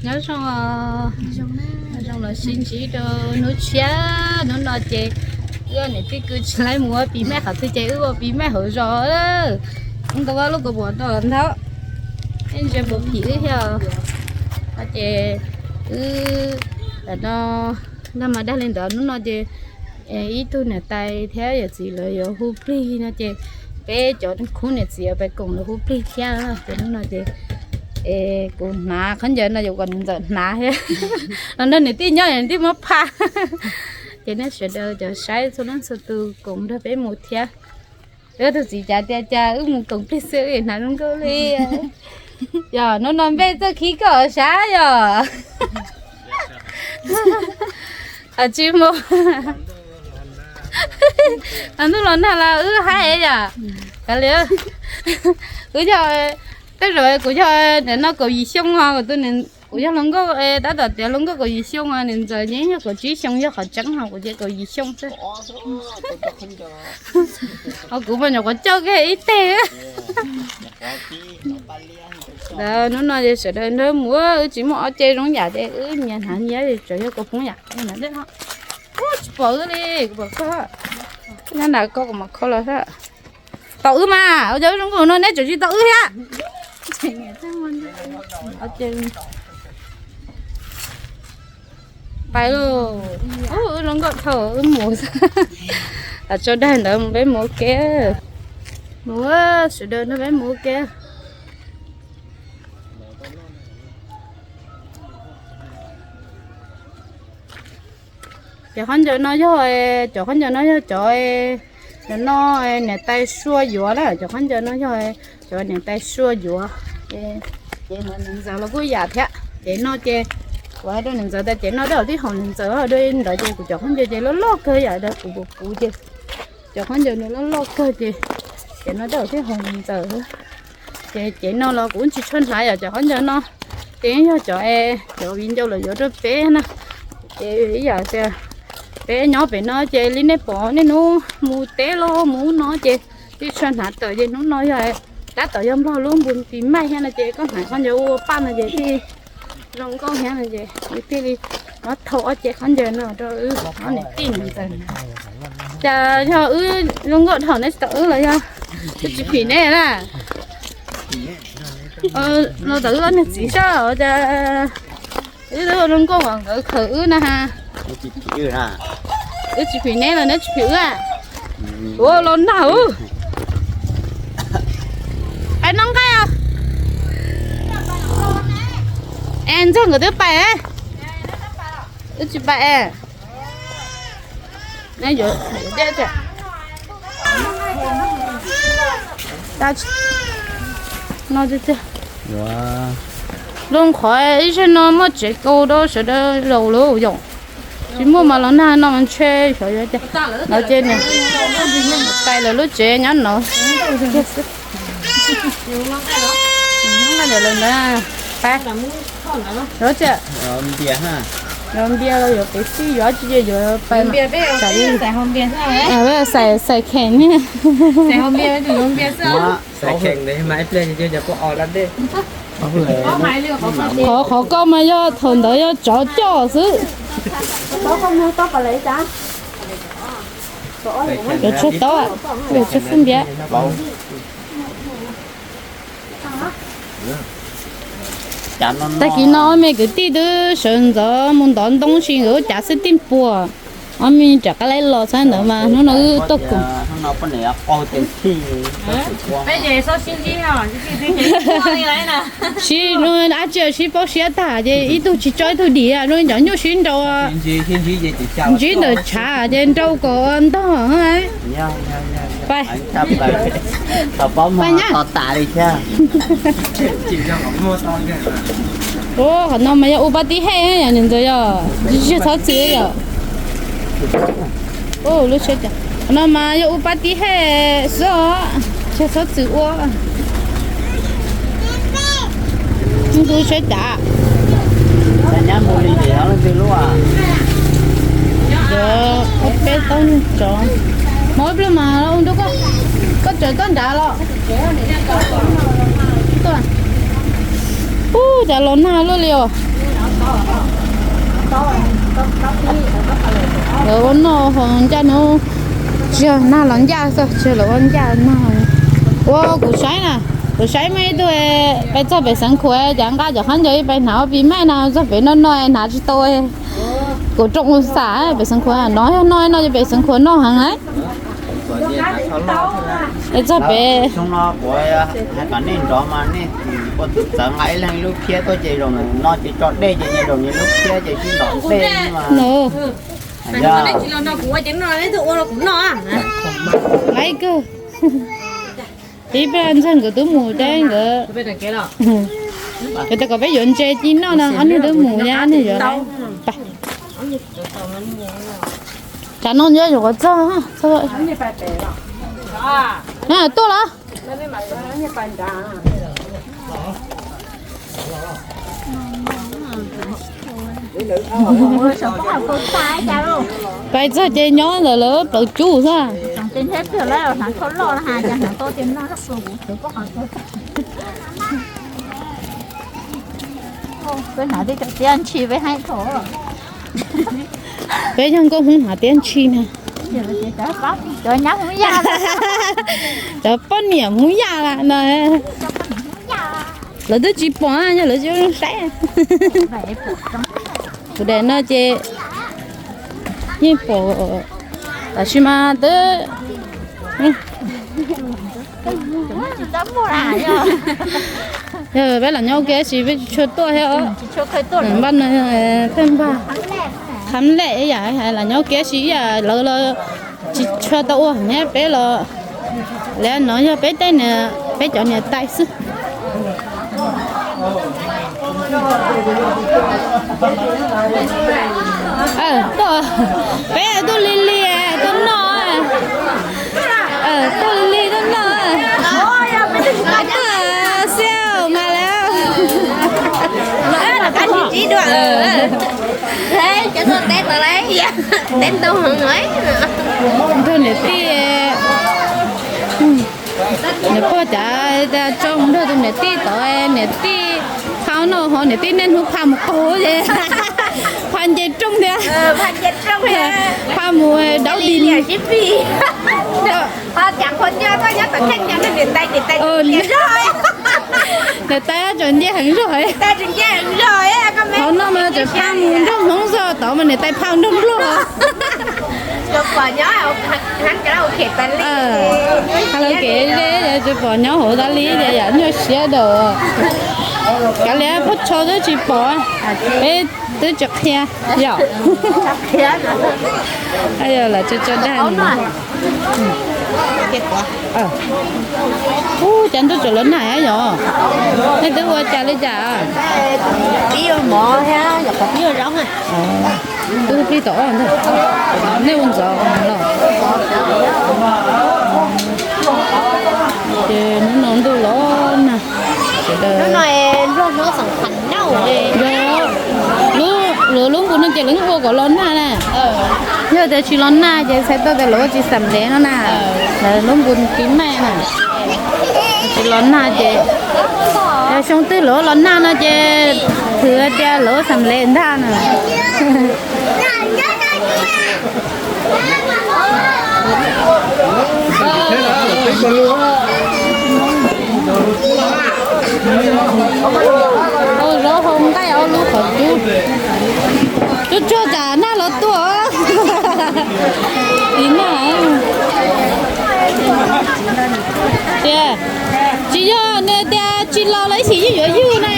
Nyob zoo, zoo los sib ntsib rau hnub tshiab. Hnub no ces wb niam tij kwv tsis laib mus ua pis maj qhov twg ces wb ua pis maj hauv zos. Wb ntaus ob lub kaus mom no ntag, ib ntsia puas phim wb thiab. No ces wb, no, nag mas dag li ntawd, hnub no ces ib tug niam tais thiab yawm txiv lawv yuav hu plig no ces peb cov khub niam txiv pais koom lawv hu plig thiab. Ces hnub no ces kuv hnav khaub ncaws no yuav kom niam ntxawm hnav thiab. Los nrog niam tij nyob niam tij muab pha. Ces nej sawv daws cov saib txhua leej txhua tus koom nrog peb mus thiab. Wb tus txiv cav tias cas wb mus koom plig xwb wb hnav zoo nkauj li. Yog hnub no npej txoj khib koj sav yog. Tsis mus. Ntuj los nag los wb haib yom. Kav liam, wb yog, tej zaum kuv yog nim no kaum yim xyoo os, kuv yog hluas nkauj, tab tom tiav hluas nkauj kaum yim xyoo, niam ntxawm ces yog kaum tsib xyoo, yog qhov tseeb ho kuv ces kaum yim xyoo xwb. Ho kuv mas nyuam qhuav coj kiag ib teg. Hnub no ces sawv daws nrog mus, wb tsis muaj ob ce zoo yam ces wb nyias hnav nyias, tsuas yog kaus poob yam. Ub, tsis pom wb li, kuv pom koj. Nyob nram koj kuv mam kho los thiab. Tau wb mas, ua cas wb zoo nkauj no neb tseem tsis tau wb thiab. Pais lauj. Wb zoo nkauj dhau wb mus. Tso daig ntawd mus peb mus ua ke. Mus, sawv daws nrog peb mus ua ke. Cov khaub ncaws no yog, cov khaub ncaws no yog cov, no, niam tais Sua yuav na, cov khaub ncaws no yog cov niam tais Sua yuav. Ces niam ntxawm los kuj yam thiab. Ces no ces kuv hais rau niam ntxawm tias ces no tej zaum twb haum niam ntxawm, rau ntawd ces kuv cov khaub ncaws ces loj loj kawg yam li kuv puv puv ces cov khaub ncaws nws loj loj kawg ces ces no tej zaum twb haum niam ntxawm. Ces ces no los kuv tsis tshua hnav yam cov khaub ncaws no, ces yog cov, cov viv ncaus lawv yuav rau peb na. Ces ib yam tias peb nyob pem no ces li nej pom nej hnub mus teb los mus no ces tij tshua hnav tawm ces hnub no yog tab tom yog nplog lub npu pis maj thiab no ces koj hnav khaub ncaws ua paj no ces tij zoo nkauj thiab no ces wb thiaj li muab thau ob ce khaub ncaws no rau wb ob niam tij niam ntxawm. Cas yog wb zoo nkauj dhau neb tsis tau wb los yog wb tsis phim neb na? Los tau wb ob niag txiv sab cas wb zoo nkauj kom nkawd khaws wb na ha. Wb tsis phim neb los neb tsis phim wb. Ua los nag ub. Pais noj nqaij os. Es ntxawg nkawd twb pais, wb tsis pais es. No, zoo qhov ib zaug no muaj tsev kaus rau sawv daws zaum lawm yom. Tsis muaj mas los nag no mas ntshe xyov yuav cas. No ces nws pais lawv lub tsev nyob no. Pais, yuav tsi, yuav npias los yuav kev xij, yuav tsi ces yuav pais. Xais kheem ne. Qhov, qhov koj mas yog thaum ntawd yog tsov coj xwb. Yuav tshuaj taub, yuav tshuaj xub ntiag. Tag kis no ob me kwv tij twb sawv ntxov mus ntov ntoo sis nkawd lub cav xwb tij puas. Ob me rov qab los txhab ntawd mas hnub no wb tuaj koom. Sib, dab tsi sib paub siab tag ces ib tug tsis tso ib tug dim zoo li cov nyuj sib nrau. Ntsib ntawm tshav ces nrau kom ntog. Pais, pais nyab. Qhov no mas yog ua pab tib hej yom, niam ntxawm yom, tsis txhob txwm yom. Lub tsheb, qhov no mas yog ua pab tib hej xwb os, tsis txhob txwm ua. Ntub tsheb cav. Cov ob peb tauj tsov. Mov ib pliag mas ua nrog koj, koj tsawv koj nrad los. Ub, cas los nag luaj li os. Lawv ua noj hauv ncaj hnub, tsis yog nag los ncaj xwb, tsis yog lawv ua ncaj nag. Ua kuv saib na, kuv saib muaj ib tug pais txog pem Xeev Khuam, cas nqa cov khaub ncaws pais hnav ua pis maj no txog pem no no hnav tsis tau. Kuv rooj ua xam pem Xeev Khuam no, yog no no ces pem Xeev Khuam noj heev na. Es txog pem, no, ib pab ntxawg nkawd twb mus ces nkawd, nkawd tias kom peb yuav ntses ci noj no, ob niag twb mus ces ob niag yuav lawm. Tsam no nyob yuav qhov txog, tuaj los. Pais txog ces nyob ntawm lawv plawv cub xwb. Peb yog nkauj Hmoob hnav tiab ntshis na. Cov poj niam Hmoob Yaj no, lawv twb tsis pom, yog lawv tsis saib. Kuv daim no ces yeej pom, tab sis mas twb, yog peb lam nyob ua ke tab sis peb tsis tshua tuaj thiab os. Npaj no, thawj npaj, khab lej yam lam nyob ua ke tab sis yam lawv los tsis tshua tau ua thiab peb los, li no yog peb tej, peb cov niam tais xwb. Tuaj, peb tuaj li li, tuaj noj, tuaj li li tuaj noj. Tuaj xiab mas lawm. Cov tuaj teb tau lawm, teb ntau heev lawm. Nrog niam tij, niam pog cav tso nrog tus niam tij tod, niam tij phaj noj ho niam tij niaj hnub phaj mus qaug ces phaj nce rooj thiab, phaj mus daub di. Niam tais tseem nce heev zog. Qhov no mas tseem phaj mus nrog Hmoob zog, tod mas niam tais phaj nrog Nplog. Karaoke ze tsis pom nyob hauv tas li ces yam nyuaj siab dau. Kav liam pob tsho twb tsis pom, peb twb tsis qhia yom. Lam tso tso dag. Ub, cas ntuj tsaus los nag yom? Nej twb ua cas li cas? Pib ua mov thiab pib ua zaub. Twb plig tom ob ntag, nej ua ntxov los. Ces hnub no ntuj los nag, sawv daws, lub, lub npus no ces lawv ua kom los nag na. Yog tias tsis los nag ces txhais tau tias lawv ua tsis xam lev no na. Lawv lub npus pib maij na, tsis los nag ces, yog xyoo twg lawv los nag no ces thwv tias lawv xam lev ntag na. Hau zaub hau nqaij ob lub qhov cub. Tsuag tsuag tsam nag los tuaj. Tiv nag. Tias tsis yog nws tias tsis los los ib chim yeej yuav yug na.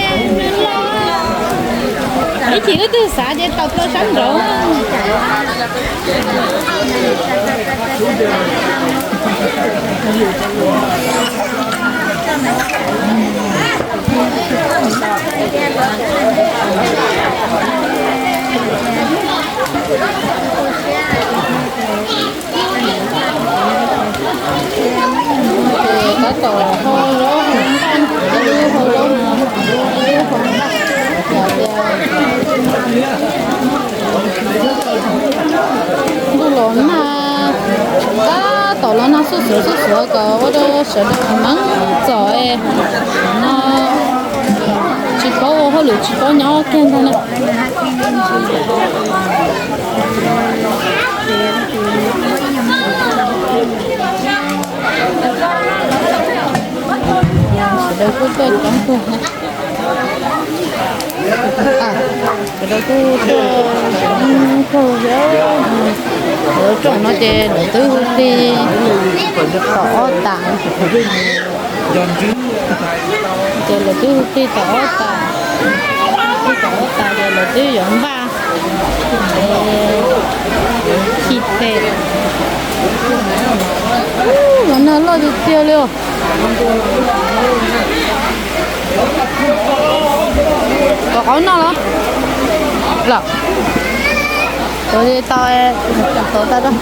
Ib chim leej twg xav ces tawm plaws sab nraud. Tab tom hau zaub hau nqaij, hau zaub hau nqaij, ntuj los nag, tab tom los nag xuj xuav xuj xuav kom ua rau sawv daws meej txom no. Tsis paub ua hauj lwm, tsis paub nyob kiag ntag na. Sawv daws kuj tuaj coob kawg, sawv daws kuj tuaj coob kawg thiab. Lawv tsoom no ces lawv twb hu plig tom ob tas. Ces lawv twb hu plig tom ob tas, plig tom ob tas ces lawv twb yuav npaj chim pem. Los nag loj tiag tiag li os. Kom qaub noj los? Los. Tuav li tau, tuav tau rau.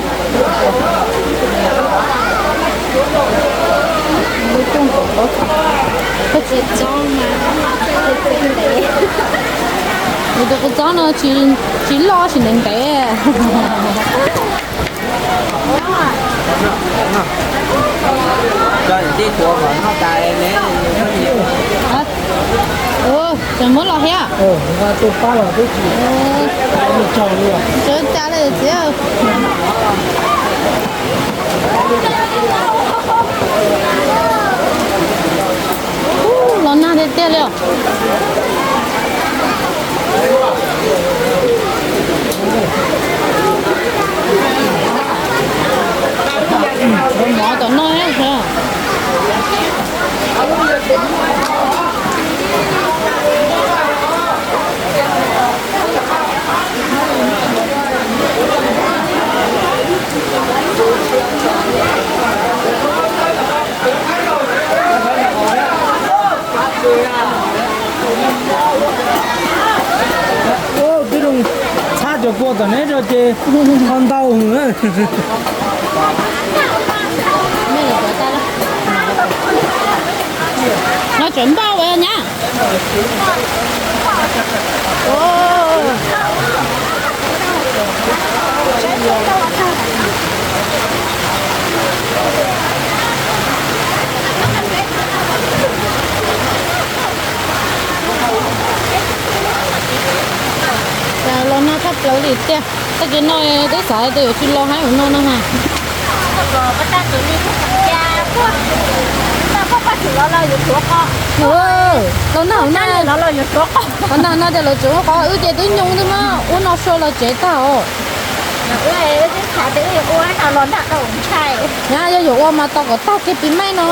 Kuv tus kua txob no tsis loj, tsis ntev ntev. Tseem muab los thiab. Tsis ua cas li txiv. Los nag tiag tiag li os. Mov tom no. Txhab cov kua tom neb tso ces ho ntau. No tseem npaj ua nyab. Los nag tshaj plaws li tiag. Tag kis no twb xav tias yuav tsis los haib ua no no ha. Los nag, los nag no ces lawv tseem ua qhov wb ces twb nyoo twb muab ua no sua los tsev tag os. Nyab, yog yuav ua mas tau kom tag kiag pis maij no.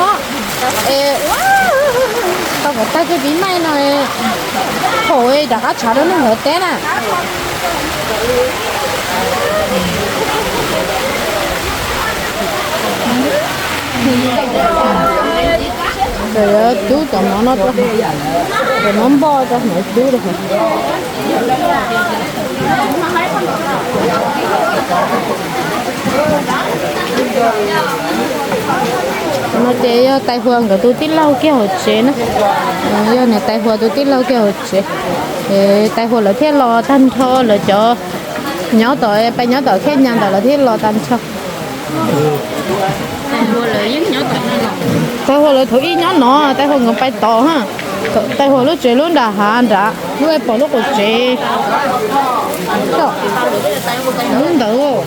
Tau kom tag kiag pis maij no, thaum rov qab tshav rau neeg ntawd teb na. Cub cov mov no rau, cov mov npoj rau hmov cub rau. No ces yog Tais Huas nkawd tus tij laug kiag hauv tsev na. Yog niam Tais Huas tus tij laug kiag hauv tsev. Tais Huas lawv thiaj los tag nrho, lawv cov nyob tom, pais nyob tom Khej Nyas ntawd lawv thiaj los tag nrho. Tais Huas lawv thaum ib nyob no, Tais Huas nkawd pais tod ha. Tais Huas lub tsev lub nram hav nrad, lub pom lub qaum tsev. Lub ntawd,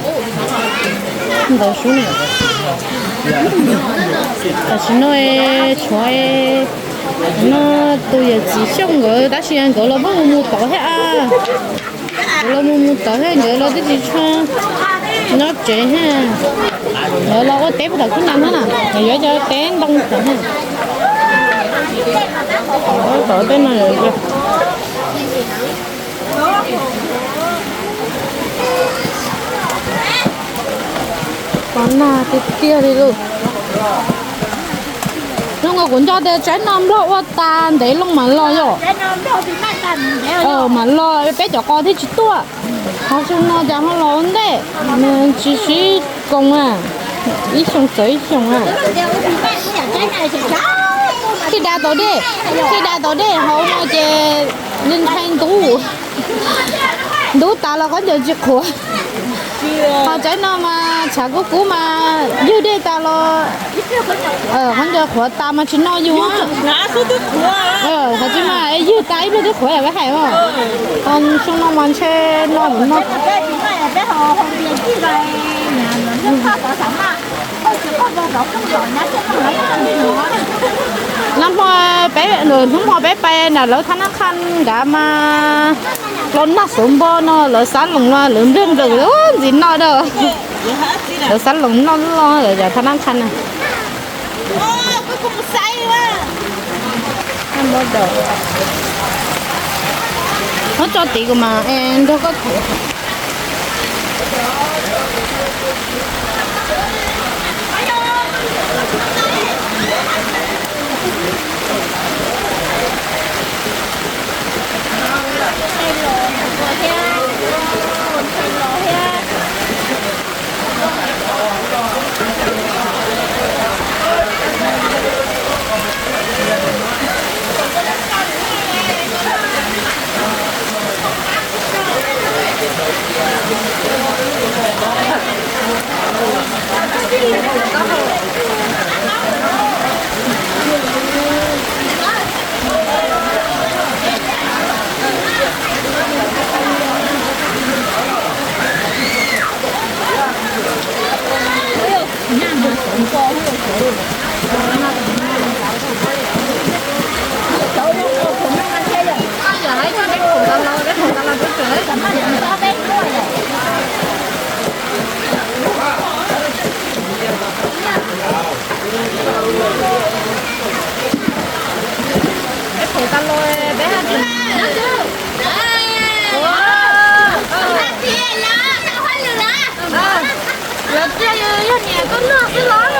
ntawd sub na. Tam sim no tshuav no tus yawm txiv Xyooj nkawd tab sis nkawd los pheej mus mus tod thiab. Nkawd los mus mus tod thiab, nkawd los twb tsis tshua nyob tsev thiab. Nkawd los ua teb puag tom khub na no na, nkawd yuav cov teb ntoo tod na. Tom tej no Los nag tiag tiag li lauj. Zoo nkaus kuv nco tias tsaib no Nplog ua tas ntev loo mam los yom. Mam los peb cov qos thiaj tsis tuaj. Ho xyoo no cas ho los ua ntej, tsis sib koom a, ib xyoo txawv ib xyoo a. Thiaj da tau dej, thiaj da tau dej hauv no ces li ntshai ntub, ntub tas los khaub ncaws tsis qhuav. Ho tsaib no mas tshav kub kub mas ywg dej tas los qhov ncauj qhuav tas mas tsis noj yus. Qhov tsis mas ywg tas ib pliag twb qhuav peb hais os. Xyoo no mas ntshe noj mus noj. Nag hmo peb, hnub hmo peb pais nram lawv thab nab qha nrad mas los nag xuv npo no lawv xav loos los lawv nplawg nplawg ntxiv noj da. Lawv xav loos noj los lawv thab nab qha na. Muab tso tid kuv mam nrog koj. Lawv cia yog niam tuaj nrog xwb los?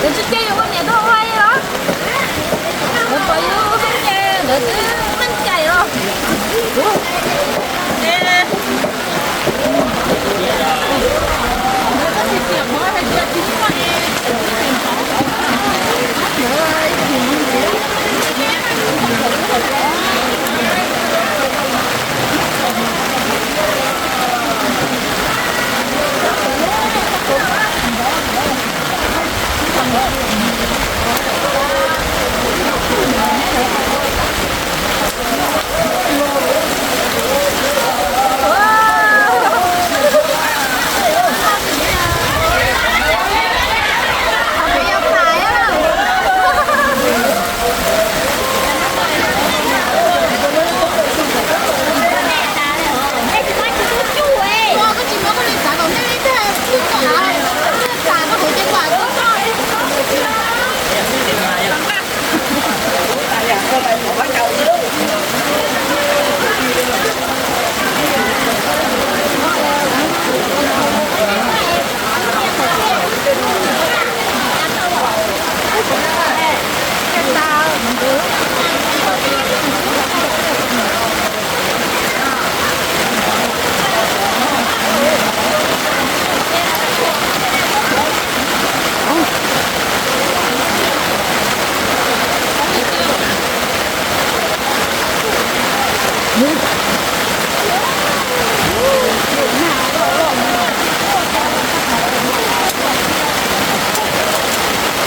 Lawv tsis cia yus ua niam tuaj ua los? Lawv pom yus xwb ces lawv twb meej cai los.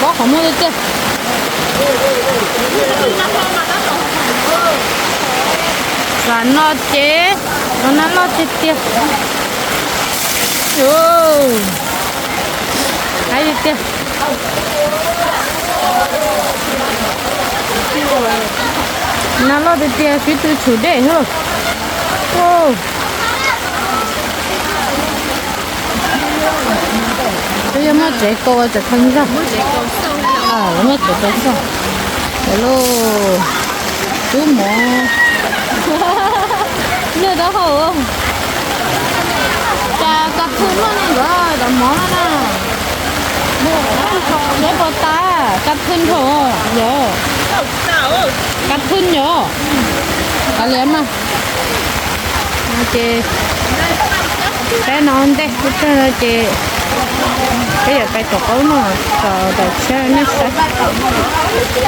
Pob qhov muag tiag tiag. Tam no ces no nab loj tiag tiag. Haib tiag tiag. Nab loj tiag tiag, sib tw tshum dej xwb. Twb yog muaj tsev kaus tseem thee zog. Lawv muaj tsev kaus xwb. Lawv lub tub mov. Nws rau hauv. Cas kas thw muaj no ntawd cov mov no na. Neb puas tas kas thw nrho yom? Kas thw yom? Kav liam mas. Ces peb no ntej ces peb yuav pais tom qaub no, tom tom tshiab nej saib.